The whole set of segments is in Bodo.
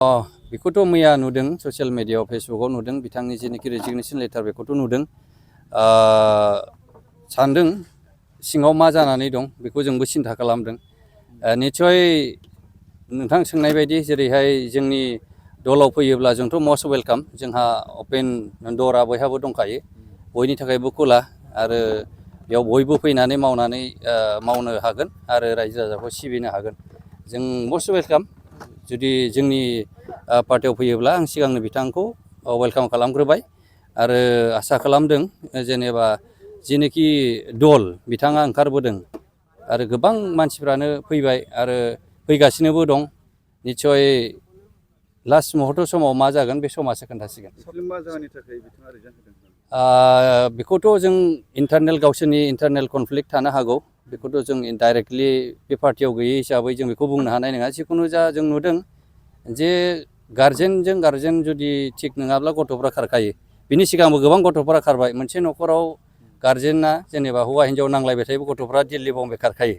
बेखौथ' मैया नुदों ससियेल मिडियायाव फेसबुकाव नुदों बिथांनि जेनोखि रेजिगनेशन लेटार बेखौथ' नुदों सानदों सिङाव मा जानानै दं बेखौ जोंबो सिन्था खालामदों निश्चय नोंथां सोंनाय बायदि जेरैहाय जोंनि दलाव फैयोब्ला जोंथ' मस्ट वेलकाम जोंहा अपेन दरा बयहाबो दंखायो बयनि थाखायबो खुला आरो बेयाव बयबो फैनानै मावनो हागोन आरो रायजो राजाखौ सिबिनो हागोन जों मस्ट वेलकाम जुदि जोंनि पार्टियाव फैयोब्ला आं सिगांनो बिथांखौ वेलकाम खालामग्रोबाय आरो आसा खालामदों जेनेबा जेनोखि दल बिथाङा ओंखारबोदों आरो गोबां मानसिफ्रानो फैबाय आरो फैगासिनोबो दं निश्चय लास्ट मुहूर्त समाव मा जागोन बे समासो खोन्थासिगोन बेखौथ' जों इन्टारनेल गावसोरनि इन्टारनेल कनफ्लिक्ट थानो हागौ बेखौथ' जों डाइरेक्टलि बे पार्टियाव गैयै हिसाबै जों बेखौ बुंनो हानाय नङा जिखुनु जा जों नुदों जे गार्जेनजों गार्जेन जुदि थिग नङाब्ला गथ'फ्रा खारखायो बिनि सिगांबो गोबां गथ'फोरा खारबाय मोनसे न'खराव गार्जेना जेनेबा हौवा हिन्जाव नांलायबाय थायोबो गथ'फ्रा दिल्ली बम्बे खारखायो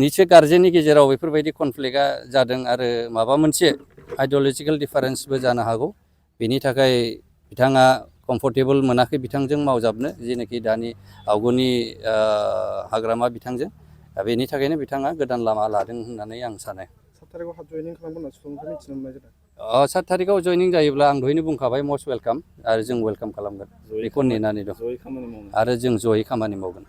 निश्चय गार्जेननि गेजेराव बेफोरबायदि कनफ्लिक्टआ जादों आरो माबा मोनसे आइडिय'लजिकेल डिफारेन्सबो जानो हागौ बेनि थाखाय बिथाङा कम्फर्टेबल मोनाखै बिथांजों मावजाबनो जेनोखि दानि आवगोलनि हाग्रामा बिथांजों दा बेनि थाखायनो बिथाङा गोदान लामा लादों होननानै आं सानो 7 थारिखआव जयनिं जायोब्ला आं दहायनो बुंखाबाय मस्ट वेलकाम आरो जों वेलकाम खालामगोन बेखौ नेनानै दं आरो जों जयै खामानि मावगोन